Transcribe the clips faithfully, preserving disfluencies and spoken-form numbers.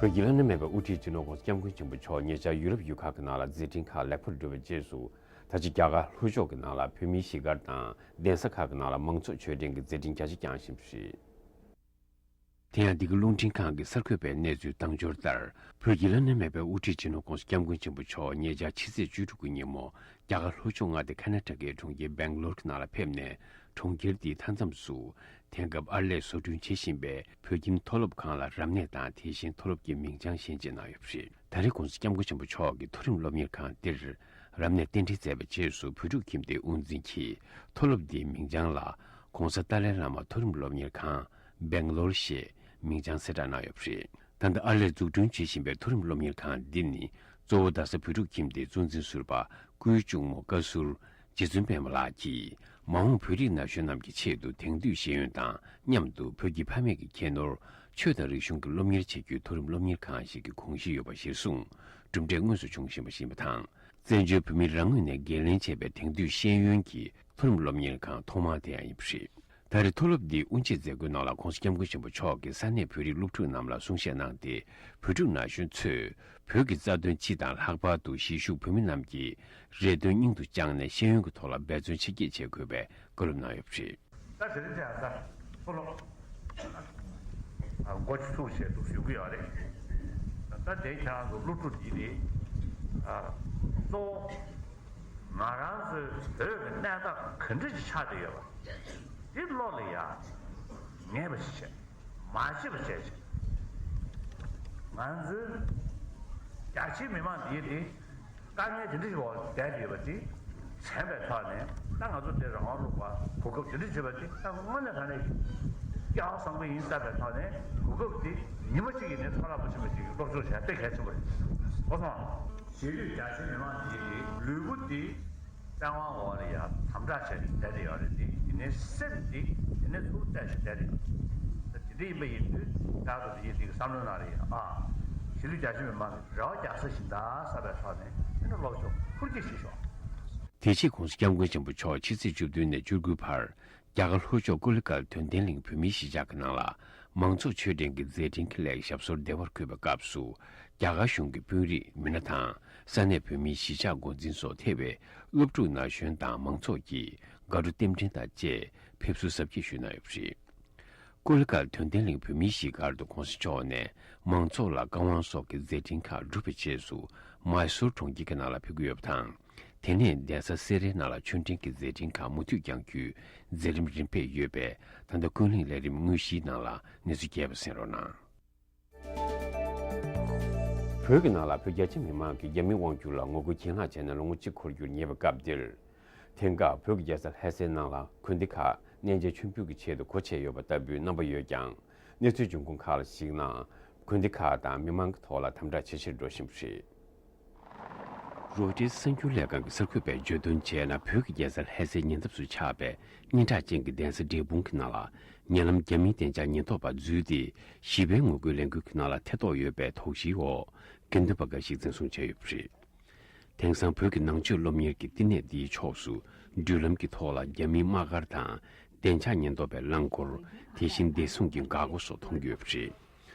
བོད་ཀྱི་བླ་ན་མེད་པའི་དབུ་ཁྲིད་སྤྱི་ནོར་༸གོང་ས་༸སྐྱབས་མགོན་ཆེན་པོ་མཆོག་ཉེ་ཆར་ཡུ་རོབ་ཡུལ་ཁག་གི་ནང་ལ་མཛད་འཕྲིན་ཁག་ལེགས་པར་བསྒྲུབས་པའི་རྗེས་སུ། ད་ཆ་རྒྱ་གར་ལྷོ་ཕྱོགས་ཀྱི་ནང་ལ་བོད་མིའི་གཞིས་སྒར་དང་གདན་ས་ཁག་གི་ནང་ལ་མང་ཚོགས་ཆོས་འབྲེལ་གྱི་མཛད་འཕྲིན་རྒྱ་ཆེ་བསྐྱངས་བཞིན་པ་རེད། དེ་ཡང་འདི་ག་རླུང་འཕྲིན་ཁང་གི་གསར་འགོད་པའི་གནས་ཚུལ་བཏང་འབྱོར་ལྟར། བོད་ཀྱི་བླ་ན་མེད་པའི་དབུ་ཁྲིད་སྤྱི་ནོར་༸གོང་ས་༸སྐྱབས་མགོན་ཆེན་པོ་མཆོག་ཉེ་ཆར་ཕྱི་ཚེས་བཅུ་དྲུག་གི་ཉིན་མོ། རྒྱ་གར་ལྷོ་ཕྱོགས་མངའ་སྡེ་ཁ་ན་ཊ་ཀའི་གྲོང་ཁྱེར་སྦེང་ལོར་གྱི་ནང་ལ་ཕེབས་ནས། གྲོང་ཁྱེར་འདིའི་མཐའ་མཚམས་སུ། དེང་སྐབས་ཨར་ལས་བཟོ་སྐྲུན་བྱེད་བཞིན་པའི་བོད་ཁྱིམ་མཐོ་སློབ་ཁང་ལ་རབ་གནས་དང་། དེ་བཞིན་མཐོ་སློབ་ཀྱི་མིང་བྱང་བཞེངས་བྱས་གནང་ཡོད་པ་རེད། ད་རེས་༸གོང་ས་༸སྐྱབས་མགོན་ཆེན་པོ་མཆོག་གིས་མཐོ་རིམ་སློབ་གཉེར་ཁང་འདིར་རབ་གནས་རྟེན་འབྲེལ་མཛད་པའི་རྗེས་སུ། བོད་ཕྲུག་ཁྱིམ་སྡེའི་དབུ་འཛིན་གྱིས་མཐོ་སློབ་འདིའི་མིང་བྱང་ལ་༸གོང་ས་ཏཱ་ལའི་བླ་མ་མཐོ་རིམ་སློབ་གཉེར་ཁང་སྦེང་ལོར་ཞེས་མིང་བྱང་གསལ་བསྒྲགས་གནང་ཡོད་པ་རེད། ད་ལྟ་ཨར་ལས་འཛུགས་སྐྲུན་བྱེད་བཞིན་པའི་མཐོ་རིམ་སློབ་གཉེར་ཁང་འདི་ནི། གཙོ་བོ་རྡ་ས་བོད་ཕྲུག་ཁྱིམ་སྡེའི་གཙོ་འཛིན་ཟུར་པ་སྐུའི་གཅུང་མོ་བཀའ་ཟུར་རྗེ་བཙུན་པད་མ་ལགས་ཀྱིས། མ་འོངས་བོད་རིགས་ན་གཞོན་རྣམས་ཀྱི་ཆེད་དུ་དེང་དུས་ཤེས་ཡོན་དང་མཉམ་དུ། བོད་ཀྱི་ཕ་མེས་ཀྱི་ཁྱད་ནོར་ཆོས་དང་རིག་གཞུང་གི་སློབ་གཉེར་བྱེད་རྒྱུའི་མཐོ་རིམ་སློབ་གཉེར་ཁང་ཞིག་གི་དགོངས་གཞི་ཡོད་པ་གཞིར་བཟུང་། གྲུབ་འབྲས་དངོས་སུ་བྱུང་བཞིན་པ་ཞིག་ཡིན་པ་དང་། བཙན་བྱོལ་བོད་མིའི་རང་ངོས་ནས་འགན་ལེན་བྱས་པའི་དེང་དུས་ཤེས་ཡོན་གྱི་མཐོ་རིམ་སློབ་གཉེར་ཁང་ཐོག་མ་དེ་ཡང་ཡིན་པ་རེད། ད་རེས་མཐོ་སློབ་འདིའི་དབུ་འབྱེད་མཛད་སྒོའི་ནང་ལ་༸གོང་ས་༸སྐྱབས་མགོན་ཆེན་པོ་མཆོག་གིས་ས་གནས་བོད་རིགས་སློབ་ཕྲུག་རྣམས་ལ་གསུང་བཤད་གནང་སྟེ། བོད་ཕྲུག་ན་གཞོན་ཚོས་བོད་ཀྱི་རྩ་དོན་སྤྱི་དང་། ལྷག་པར་དུ་གཞིས་བཞུགས་བོད་མི་རྣམས་ཀྱི་རེ་འདུན་སྙིང་དུ་བཅངས་ནས། ཤེས་ཡོན་གྱི་ཐོག་ལ་འབད་བརྩོན་ཆེ་བསྐྱེད་བྱེད་དགོས་པའི་བཀའ་སློབ་གནང་ཡོད་པ་རེད། ད་དེ་རིང་ཁྱེད་རང་ཚོ་མཐོ་སློབ་འགོ་ཚུགས་བྱས་འདུག་ཞུ་གི་ཡོད་རེད། ད་དེ་ཁྱེད་རང་ཚོ་སློབ་ཕྲུག་འདི་རེད། གཙོ་བོ། ང་རང་ཚོའི་བོད་ཀྱི་གནས་སྟངས་ག་འདྲ་ཞིག་ཆགས་བསྡད་ཡོད་པ། འདི་བློ་ལ་ཡ་ངེས་པ་ཞིག་བྱས། མ་ཤེས་པ་བྱས་ཤིག་ང་ཚོའི་རྒྱ་ཆེའི་མི་མང་འདིའི་དེ་དཀའ་ངལ་དེ་འདྲ་ཞིག་འོག་བསྡད་ཡོད་པ་དེ་དྲན་པའི་ཐོག་ནས། ད་ང་ཚོ་དེ་རང་དབང་རླུང་པ་གོ་སྐབས་དེ་འདྲ་བྱེད་པ་དེ། ད་དངོས་གནས་དྲང་གནས་ཀྱི་སྐལ་བ་བཟང་པོ་ཡིན་བསམ་པའི་ཐོག་ནས། གོ་སྐབས་དེ་ཉི་མ་གཅིག་གི་ནས་ཚོར་བ་པོ་ཆེན་པོ་ཅིག་སློབ་སྦྱོང་བྱས་དཔེ་གལ་ཆེན་པོ་རེད། གོ་སོང་ང་། གཞིས་ལུས་རྒྱ་ཆེའི་མི་མང་འདིའི་ལུས་པོ་འདི་བཙན་དབང་འོག་ལ་ཡ་དམ་དྲག་བྱས་ནས་བསྡད་དེ་ཡོད་རེད། དེ་ཡིན་ནའི་སེམས་འདི་དེ་ནས་ཚུར་བཙལ་ཞིག་བསྡད་དེ་ཡོད་རེད། དེ་འདྲ་ཡིན་པ་ཡིན་དུས་ད་དུ་དེ་ཡིན་དེ་གི་བསམ་བློ་ནང་ལ་ཡ། ཨ། གཞིས་ལུས་རྒྱ་ཆེའི་མི་མང་གི་རེ་བ་རྒྱག་ས་ཞིག་འདའ་ས་བའི་ཐོག་ནས། དེ་ནས་སློབ་སྦྱོང་ཧུར་གྱིས་བྱེད་ཤོག་དེ་རྗེས་༸གོང་ས་༸སྐྱབས་མགོན་ཆེན་པོ་མཆོག་ཕྱི་ཚེས་བཅུ་བདུན་ནས་བཅུ་དགུ་བར། རྒྱ་གར་ལྷོ་ཕྱོགས་ཀོ་ལི་གལ་དོན་ལྡན་གླིང་བོད་མིའི་གཞིས་ཆགས་ཀྱི་ནང་ལ། མང་ཚོགས་ཆོས་འབྲེལ་གྱི་མཛད་འཕྲིན་ཁག་ལ་ཞབས་སོར་བདེ་བར་འཁོད་པའི་སྐབས་སུ། རྒྱ་གར་གཞུང་གི་དཔོན་རིགས་མི་སྣ་དང་། ས་གནས་བོད་མིའི་གཞིས་ཆགས་འགོ་འཛིན་སོགས་ཐེ་བའི་སློབ་ཕྲུག་ན་གཞོན་དང་མང་ཚོགས་ཀྱིས་དགའ་སྤྲོ་རྟེན་འབྲེལ་དང་བཅས་ཕེབས་བསུ་གཟབ་རྒྱས་ཞུས་གནང་ཡོད་པ་རེད། ཀོ་ལི་གལ་དོན་ལྡན་གླིང་བོད་མིའི་གཞིས་སྒར་དུ་༸གོང་ས་མཆོག་ནས་མང་ཚོགས་ལ་བཀའ་དབང་སོགས་ཀྱི་མཛད་འཕྲིན་ཁག་བསྒྲུབས་པའི་རྗེས་སུ། མཱི་སུར་གྲོང་ཁྱེར་གྱི་ནང་ལ་ཕེབས་ཀྱི་ཡོད་པ་དང་། དེ་ནས་གདན་ས་སེ་རའི་ནང་ལ་མཆོད་འཕྲིན་གྱི་མཛད་འཕྲིན་ཁག་མུ་མཐུད་བསྐྱང་རྒྱུའི་མཛད་རིམ་རིམ་པས་ཡོད་པས། ད་ལྟ་ཀུན་གླེང་ལས་རིམ་དངོས་གཞིའི་ནང་ལ་གནས་ཚུལ་རྒྱས་པ་གསན་རོགས་གནང་། བོད་ཀྱི་ནང་ལ་བོད་རྒྱ་ཆེ་མི་མང་གིས་རྒྱ་མིའི་དབང་སྒྱུར་ལ་ངོ་རྒོལ་གྱེན་ལངས་བྱས་ནས་ལོ་ངོ་གཅིག་འཁོར་རྒྱུར་ཉེ་བའི་སྐབས་འདིར། དེང་སྐབས་བོད་ཀྱི་རྒྱལ་ས་ལྷ་སའི་ནང་ལ་དགོན་སྡེ་ཁག་གནས་མཇལ་མཆོད་འབུལ་གྱི་ཆེད་དུ་སྒོ་ཕྱེ་ཡོད་པ་ལྟ་བུའི་རྣམ་པ་ཡོད་ཀྱང་། གནས་ཚུལ་འབྱུང་ཁུངས་ཁག་ལ་གཞིགས་ན། དགོན་སྡེ་ཁག་དང་མི་མང་གི་ཐོག་ལ་དམ་དྲག་ཇེ་ཆེར་འགྲོ་བཞིན་པ་རེད། རོའི་ཊར་གསར་འགྱུར་ལས་ཁང་གི་གསར་འགོད་པས་བརྗོད་དོན་བྱས་ན། བོད་ཀྱི་རྒྱལ་ས་ལྷ་སའི་ཉེ་འདབས་སུ་ཆགས་པའི་སྙན་གྲགས་ཅན་གྱི་གདན་ས་འབྲས་སྤུངས་ཀྱི་ནང་ལ། ཉེ་ལམ་རྒྱ་མིའི་བདེ་འཇགས་ཉེན་རྟོག་པ་འཛུལ་ཏེ། ཞི་བའི་ངོ་རྒོལ་ལས་འགུལ་གྱི་ནང་ལ་ཐེ་གཏོགས་ཡོད་པའི་དོགས་གཞིའི་འོག་དགེ་འདུན་པ་འགའ་ཞིག་འཛིན་བཟུང་བྱས་ཡོད་པ་རེད། དེང་སང་བོད་ཀྱི་ནང་ཆོས་སློབ་གཉེར་གྱི་བསྟི་གནས་འདིའི་ཕྱོགས་སུ། འགྲུལ་ལམ་གྱི་ཐོག་ལ་རྒྱ་མིའི་དམག་སྒར་དང་། བདེ་འཇགས་ཉེན་རྟོག་པའི་རླངས་འཁོར། དེ་བཞིན་བདེ་སྲུང་གི་འགག་སྒོ་སོགས་མཐོང་རྒྱུ་ཡོད་པ་རེད།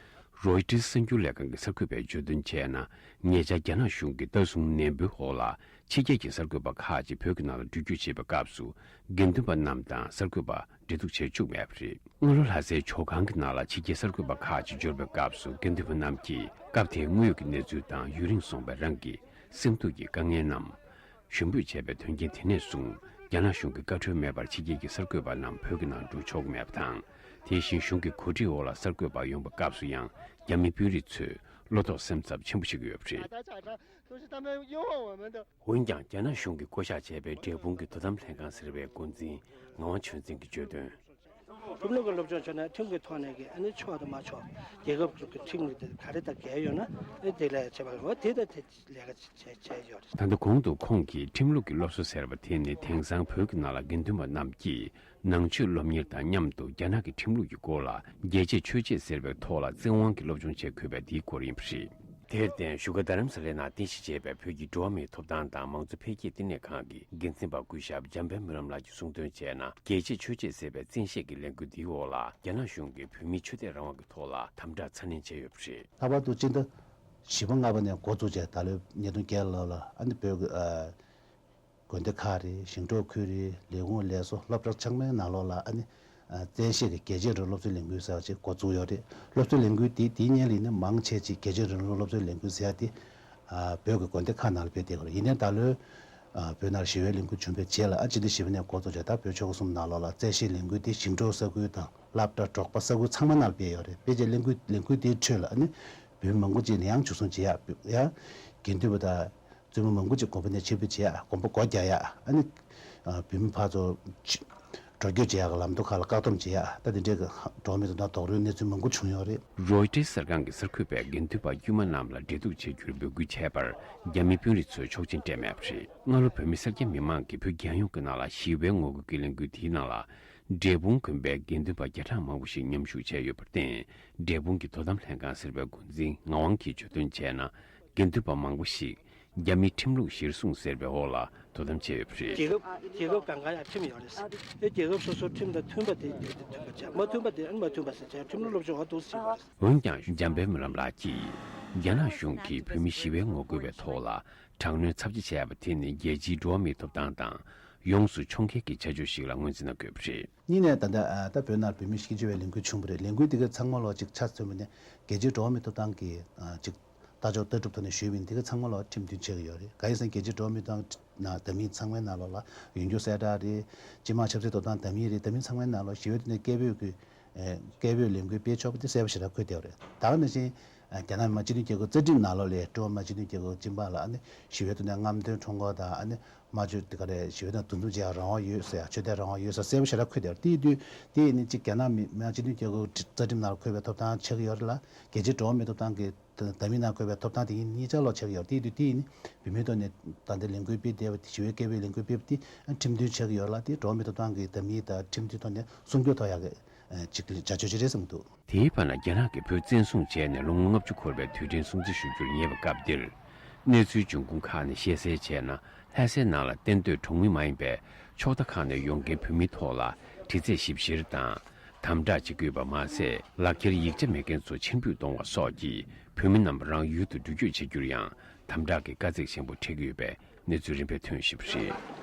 རོའི་ཊར་གསར་འགྱུར་ལས་ཁང་གི་གསར་འགོད་པས་བརྗོད་དོན་བྱས་ན། ཉེ་ཆར་རྒྱ་ནག་གཞུང་གིས་ལྟ་སྲུང་ནན་པོའི་འོག་ལ་ཕྱི་རྒྱལ་གྱི་གསར་འགོད་པ་ཁག་ཅིག་བོད་ཀྱི་ནང་ལ་འགྲུལ་སྐྱོད་བྱེད་པའི་སྐབས་སུ། དགེ་འདུན་པ་རྣམས་དང་གསར་འགོད་པ་འབྲེལ་གཏུག་བྱེད་བཅུག་མེད་པ་རེད། སྔ་ལོ་ལྷ་སའི་ཇོ་ཁང་གི་ནང་ལ་ཕྱི་རྒྱལ་གསར་འགོད་པ་ཁག་ཅིག་འབྱོར་བའི་སྐབས་སུ། དགེ་འདུན་པ་རྣམས་ཀྱིས་སྐབས་དེའི་དངོས་ཡོད་ཀྱི་གནས་ཚུལ་དང་། ཡུན་རིང་སོང་བའི་རང་གི་སེམས་སྡུག་གི་དཀའ་ངལ་རྣམས་ཞུ་འབོད་བྱས་པའི་དོན་རྐྱེན་དེ་ནས་བཟུང་། རྒྱ་ནག་གཞུང་གི་བཀའ་འཁྲོལ་མེད་པར་ཕྱི་རྒྱལ་གྱི་གསར་འགོད་པ་རྣམས་བོད་ཀྱི་ནང་འགྲོ་ཆོག་གི་མེད་པ་དང་། དེ་བཞིན་གཞུང་གི་གོ་སྒྲིག་འོག་ལ་གསར་འགོད་པ་ཡོང་བའི་སྐབས་སུ་ཡང་། རྒྱ་མི་དཔོན་རིགས་ཚོས་བློ་དོགས་སེམས་འཚབ་ཆེན་པོ་བྱེད་ཀྱི་ཡོད་པ་རེད། འོན་ཀྱང་། རྒྱ་ནག་གཞུང་གིས་བསྐོ་གཞག་བྱས་པའི་འབྲས་སྤུངས་ཀྱི་དོ་དམ་ལྷན་ཁང་ཟེར་བའི་འགོ་འཛིན་ངག་དབང་ཆོས་འཛིན་གྱིས་བརྗོད་དོན། ཁྲིམས་ལུགས་ཀྱི་སློབ་སྦྱོང་བྱས་ན་ཁྲིམས་ཀྱི་ཐོག་ནས་ཀྱི་ཨ་ནི་ཆོག་དང་མ་ཆོག་རྒྱལ་ཁབ་ཀྱི་ཁྲིམས་ཀྱི་ག་རེ་དང་འགལ་ཡོད་ན་ཨ་ནི་དེ་ལས་བྱེད་པ་རེད། འོ་དེ་དང་དེ་ལས་ཀ་བྱས་བྱས་ཡོད་རེད། ད་ལྟ་གོང་དུ་ཁོང་གིས་ཁྲིམས་ལུགས་ཀྱི་སློབ་གསོ་ཟེར་བ་དེ་ནི། དེང་སང་བོད་ཀྱི་ནང་ལ་དགེ་འདུན་པ་རྣམས་ཀྱིས་ནང་ཆོས་སློབ་གཉེར་དང་མཉམ་དུ། རྒྱ་ནག་གི་ཁྲིམས་ལུགས་ཀྱི་སྐོར་ལ་རྒྱལ་གཅེས་ཆོས་གཅེས་ཟེར་བའི་ཐོག་ལ་བཙན་དབང་གིས་སློབ་སྦྱོང་བྱེད་དགོས་པའི་དེའི་སྐོར་ཡིན་པ་རེད། དེར་བརྟེན་བཞུགས་སྒར་རྡ་རམ་ས་ལའི་ནང་རྟེན་གཞི་བྱས་པའི་བོད་ཀྱི་འགྲོ་བ་མིའི་ཐོབ་ཐང་དང་མང་གཙོ་འཕེལ་རྒྱས་བསྟི་གནས་ཁང་གི་འགན་འཛིན་པ་སྐུ་ཞབས་འཇམ་དཔལ་སྨོན་ལམ་ལགས་ཀྱིས་གསུངས་དོན་བྱས་ན། རྒྱལ་གཅེས་ཆོས་གཅེས་ཟེར་བའི་བཙན་ཤེད་ཀྱི་ལས་འགུལ་འདིའི་འོག་ལ་རྒྱ་ནག་གཞུང་གིས་བོད་མིའི་ཆོས་དད་རང་དབང་གི་ཐོག་ལ་དམ་དྲག་ཚ་ནན་བྱས་ཡོད་པ་རེད། ལྷག་པར་དུ་སྤྱི་ཟླ་བཞི་པ་ལྔ་པ་ནས་འགོ་བཙུགས་བྱས་ད་ལོའི་ཉིས་སྟོང་བརྒྱད་ལོ་ལ་ཨ་ནི་བོད་ཀྱི་ཨ་དགོན་སྡེ་ཁག་རེད། ཞིང་འབྲོག་ཁུལ་རེད། ལས་ཁུངས་ལས་བཟོ་སློབ་གྲྭ་ཚང་མའི་ནང་ལོགས་ལ་ཨ་ནི་ཨ་བཙན་ཤེད་ཀྱི་རྒྱལ་གཅེས་རིང་ལུགས་སློབ་གསོའི་ལས་འགུལ་ཟེར་བ་ཅིག་འགོ་བཙུགས་ཡོད་རེད། སློབ་གསོའི་ལས་འགུལ་དེ་དེའི་སྔོན་ལ་ནི་མང་ཆེ་ཅིག་རྒྱལ་གཅེས་རིང་ལུགས་སློབ་གསོའི་ལས་འགུལ་ཟེར་ཡ་དེ་ཨ་བོད་ཀྱི་དགོན་སྡེ་ཁག་ནང་ལ་སྤེལ་བསྡད་ཡོད་རེད། ཡིན་ནའི་ད་ལོའི་ཨ་བོད་ནང་ཞི་བའི་ལས་འགུལ་བྱུང་བའི་རྗེས་ལ་ཨ་སྤྱི་ཟླ་བཞི་པ་ནས་འགོ་བཙུགས་བྱས་ད་བོད་ཆོལ་ཁ་གསུམ་ནང་ལོགས་ལ་བཙན་ཤེད་ལས་འགུལ་དེ་ཞིང་འབྲོག་ས་ཁུལ་དང་སློབ་གྲྭ་འབྲོག་པ་ས་ཁུལ་ཚང་མ་ནང་ལ་སྤེལ་ཡོད་རེད། སྤེལ་རྗེས་ལས་འགུལ་ལས་འགུལ་དེའི་ཁྲོད་ལ་ཨ་ནི་བོད་མི་མང་པོ་ཅིག་ནས་ཡང་འཇུ་བཟུང་བྱེད་ཡ་ཡ་དགེ་འདུན་པ་དང་། བཙུན་མོ་མང་པོ་ཅིག་དགོན་པ་ནས་ཕྱིར་འབུད་བྱེད་ཡ། དགོན་པ་སྒོ་རྒྱག་ཡ། ཨ་ནི་ཨ་བོད་མི་ཕར་ཚུར་ཕྱི་འགྲོ་སྐྱོད་བྱེད་ཡ་གི་ལམ་ཐོག་ཁག་ལ་བཀག་སྡོམ་བྱེད་ཡ། ད་དེ་འདྲའི་གི་འགྲོ་བ་མིའི་ཐོབ་ཐང་རྡོག་རོལ་གནས་ཚུལ་མང་པོ་བྱུང་ཡོད་རེད། རོའི་ཊར་གསར་ཁང་གི་གསར་འགོད་པས་དགེ་འདུན་པ་དཀྱུས་མ་རྣམས་ལ་འབྲེལ་གཏུག་བྱ་རྒྱུར་འབོད་སྐུལ་བྱས་པར་རྒྱ་མི་དཔོན་རིགས་ཚོས་ཆོག་མཆན་སྤྲད་མེད་པ་རེད། སྔ་ལོ་བོད་མི་སེར་སྐྱ་མི་མང་གིས་བོད་རྒྱལ་ཡོངས་ཀྱི་ནང་ལ་ཞི་བའི་ངོ་རྒོལ་གྱི་ལས་འགུལ་དེའི་ནང་ལ། འབྲས་སྤུངས་དགོན་པའི་དགེ་འདུན་པ་བརྒྱ་ཕྲག་མང་པོ་ཞིག་མཉམ་ཞུགས་བྱས་ཡོད་པར་བརྟེན། འབྲས་སྤུངས་ཀྱི་དོ་དམ་ལྷན་ཁང་ཟེར་བའི་འགོ་འཛིན་ངག་དབང་གིས་བརྗོད་དོན་བྱས་ན། དགེ་འདུན་པ་མང་པོ་ཞིག་རྒྱ་མིའི་ཁྲིམས་ལུགས་གཞིར་བཟུང་ཟེར་བའི་འོག་ལ་དོ་དམ་བྱས་ཡོད་པ་རེད། རྒྱལ་ཁབ་རྒྱལ་ཁབ་གང་ག་ཡང་ཁྲིམས་ཡོད་རེད། ཨེ་རྒྱལ་ཁབ་སོ་སོའི་ཁྲིམས་དང་མཐུན་པ་དེ་དེ་དེ་མཐུན་པ་བྱས། མ་མཐུན་པ་དེ་ཨ་ནི་མ་མཐུན་པ་ཟེར་བྱས་ཁྲིམས་ལུགས་སློབ་སྦྱོང་འོག་ཏུ་ཟིན་པ་རེད། འོན་ཀྱང་འཇམ་དཔལ་སྨོན་ལམ་ལགས་ཀྱིས་རྒྱ་ནག་གཞུང་གིས་བོད་མི་ཞི་བའི་ངོ་རྒོལ་བའི་ཐོག་ལ་དྲག་གནོན་ཚབས་ཆེ་བྱས་པ་དེ་ནི་རྒྱལ་སྤྱིའི་འགྲོ་བ་མིའི་ཐོབ་ཐང་དང་ཡོངས་སུ་ཕྱོགས་འགལ་གྱི་བྱ་སྤྱོད་ཞིག་ལ་ངོས་འཛིན་གནང་དགོས་པ་རེད། གཉིས་ནས་ད་ལྟ་ཨ་ད་བོད་ནང་བོད་མི་སྐྱིད་ཆུ་བའི་ལས་འགུལ་བྱུང་བ་རེད། ལས་འགུལ་དེ་ག་ཚང་མ་ལོག་ཅིག་ཆ་མཚོན་པ་ནས་རྒྱལ་སྤྱིའི་འགྲོ་བ་མིའི་ཐོབ་ཐང་གི་ཨ་ཅིག་ལྟ་ཕྱོགས་ལྟ་གྲུབ་ཐོག་ནས་ཞུས་པ་ཡིན་དེ་ག་ཚང་མ་ལོག་ཁྲིམས་མཐུན་ཆགས་ཀྱི་ཡོད་རེད། གང་ཡིན་ཟེར་ན་རྒྱལ་སྤྱིའི་འགྲོ་བ་མིའི་ཐོབ་ཐང་ནང་འདྲ་མིན་ཚང་མའི་ནང་ལོགས་ལ་ཡོང་རྒྱུ་གསལ་བསྒྲགས་རེད། སྤྱི་དམངས་ཆབ་སྲིད་ཐོབ་ཐང་འདྲ་མིན་རེད། འདྲ་མིན་ཚང་མའི་ནང་ལོགས་ཞི་བའི་ཐོག་ནས་སྐད་འབོད་ཀྱི་ཨེ་སྐད་འབོད་ལས་འགུལ་སྤེལ་ཆོག་པ་དེ་གསལ་པོ་ཞེ་དྲག་འཁོད་བསྡད་ཡོད་རེད། ད་ག་ནང་བཞིན་ཨ་རྒྱ་ནག་མི་དམངས་སྤྱི་མཐུན་རྒྱལ་ཁབ་རྩ་ཁྲིམས་ནང་ལོགས་ལ་ཀྲུང་ཧྭ་མི་དམངས་སྤྱི་མཐུན་རྒྱལ་ཁབ་སྤྱི་འབངས་ལ་ཨ་ནི་ཞི་བའི་ཐོག་ནས་རྔམ་སྟོན་ཁྲོམ་སྐོར་དང་ཨ་ནི་སྨྲ་བརྗོད་དེ་ག་རེ་ཞི་བའི་ཐོག་འདུ་འཛོམས་བྱེད་ཡག་རང་དབང་ཡོད་ཟེར་ཡག་ཆོས་དད་རང་དབང་ཡོད་ཟེར་གསལ་པོ་ཞེ་དྲག་འཁོད་བསྡད་ཡོད་རེད། དེ་ཡིན་དུས་དེ་ཡིན་ནི་གཅིག་རྒྱ་ནག་མི་མི་དམངས་སྤྱི་མཐུན་རྒྱལ་ཁབ་རྩ་ཁྲིམས་ནང་ལ་འཁོད་པའི་ཐོབ་ཐང་ཆགས་ཀྱི་ཡོད་རེད་ལ། རྒྱལ་སྤྱིའི་འགྲོ་བ་མིའི་ཐོབ་ཐང་གི་འདྲ་མིན་ནང་འཁོད་པའི་ཐོབ་ཐང་དེ་གཉིས་གཉིས་ཆ་ལོག་ཆགས་ཀྱི་ཡོད་རེད། དེ་དུས་དེ་ཡིན་ནི་བོད་མིའི་ཐོག་ནས་ད་ལྟ་ལས་འགུལ་སྤེལ་བསྡད་པ་དེ་ཞི་བའི་སྐད་འབོད་ལས་འགུལ་སྤེལ་བ་དེ་ཁྲིམས་མཐུན་ཆགས་ཀྱི་ཡོད་རེད་ལ། དེ་འགྲོ་བ་མིའི་ཐོབ་ཐང་གི་འདྲ་མིན་དང་ཁྲིམས་མཐུན་ཐོག་ནས་སྲུང་སྐྱོབ་ཐོབ་ཡག་གི་ཅིག་བྱ་སྤྱོད་ཅིག་རེད་བསམ་གྱི་འདུག། དེའི་བར་ན་རྒྱ་ནག་གིས་བོད་བཙན་བཟུང་བྱས་ནས་ལོ་ངོ་ལྔ་བཅུ་འཁོར་བའི་དུས་དྲན་སྲུང་བརྩི་ཞུ་རྒྱུར་ཉེ་བའི་སྐབས་འདིར། གནས་ཚུལ་འབྱུང་ཁུངས་ཁག་ནས་བཤད་གསལ་བྱས་ན། ལྷ་སའི་ནང་ལ་གཏན་སྡོད་གྲོང་མི་མ་ཡིན་པའི་ཕྱོགས་མཐའ་ཁག་ནས་ཡོང་མཁན་བོད་མིའི་ཐོག་ལ་དྲི་རྩད་ཞིབ་བཤེར་དང་། དམ་དྲག་བྱེད་ཀྱི་ཡོད་པ་མ་ཟད། ལག་འཁྱེར་ཡིག་ཆ་མེད་མཁན་ཚོ་ཕྱིར་འབུད་གཏོང་བ་སོགས་ཀྱིས་བོད་མི་རྣམས་རང་ཡུལ་དུ་འགྲུལ་སྐྱོད་བྱེད་རྒྱུར་ཡང་དམ་དྲག་གི་དཀའ་ཚེགས་ཆེན་པོ་འཕྲད་ཀྱི་ཡོད་པའི་གནས་ཚུལ་རིམ་པས་ཐོན་བཞིན་པ་རེད།